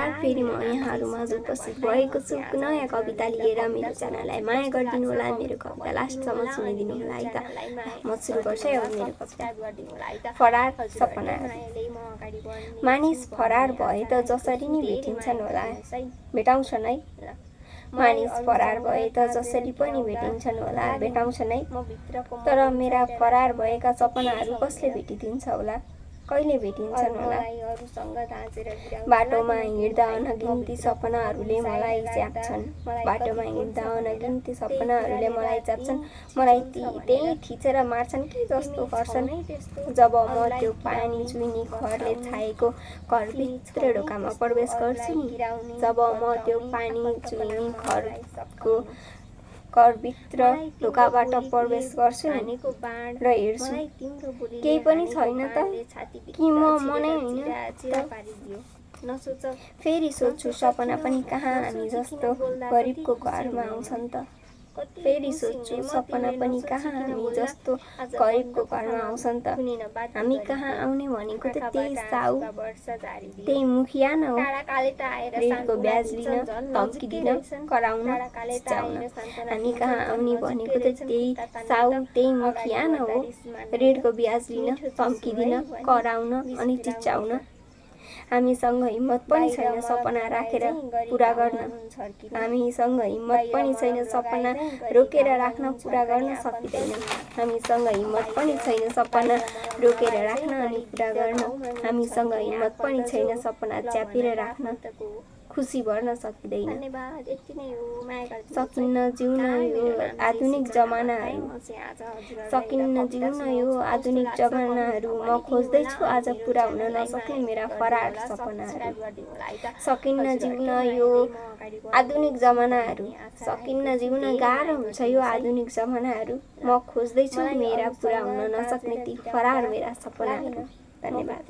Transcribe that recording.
नमस्कार, फेरि म यहाँहरूमाझ उपस्थित भएको छु नयाँ कविता लिएर। मेरो च्यानललाई माया गरिदिनु होला, मेरो कविता लास्टसम्म सुनिदिनु होला है त। म सुरु गर्छु अब मेरो कविता। फरार सपना। मानिस फरार भए त जसरी नि भेटिन्छन् होला, भेटाउँछन् है। मानिस फरार भए त जसरी पनि भेटिन्छन् होला, भेटाउँछन् है। तर मेरा फरार भएका सपनाहरू कसले भेटिदिन्छ होला, कहिले भेटिन्छन् होला। बाटोमा हिँड्दा अनगिन्ती सपनाहरूले मलाई च्याप्छन्, बाटोमा हिँड्दा अनगिन्ती सपनाहरूले मलाई च्याप्छन्। मलाई त्यही थिचेर मार्छन् कि जस्तो गर्छन्। जब म त्यो पानी चुइनी खरले छाएको घरभित्र ढोकामा प्रवेश गर्छु नि, जब म त्यो पानी चुइनी खरको घरभित्र ढोकाबाट प्रवेश गर्छु नि र हेर्छु केही पनि छैन त, कि म नै होइन त। फेरि सोध्छु सपना पनि कहाँ हामी जस्तो गरिबको घरमा आउँछन् त। फेरि सोध्छु सपना पनि कहाँ हामी जस्तो गरिबको घरमा आउँछन् त। हामी कहाँ आउने भनेको त त्यही साउ, त्यही मुखिया न हो। ऋणको ब्याज लिन, धम्की दिन, कराउन, चिच्याउन। हामी कहाँ आउने भनेको त त्यही साउ, त्यही मुखिया न हो। ऋणको ब्याज लिन, धम्की दिन, कराउन अनि चिच्याउन। हामीसँग हिम्मत पनि छैन सपना राखेर पुरा गर्न। हामीसँग हिम्मत पनि छैन सपना रोकेर राख्न, पुरा गर्न सकिँदैन। हामीसँग हिम्मत पनि छैन सपना रोकेर राख्न अनि पुरा गर्न। हामीसँग हिम्मत पनि छैन सपना च्यापेर राख्न, खुसी भर्न सकिँदैन। सकिन्न जिउन यो आधुनिक जमानाहरू, सकिन्न जिउन यो आधुनिक जमानाहरू। म खोज्दैछु आज पुरा हुन नसक्ने मेरा फरार सपनाहरू। सकिन्न जिउन यो आधुनिक जमानाहरू, सकिन्न जिउन गाह्रो हुन्छ यो आधुनिक जमानाहरू। म खोज्दैछु मेरा पुरा हुन नसक्ने ती फरार मेरा सपनाहरू। धन्यवाद।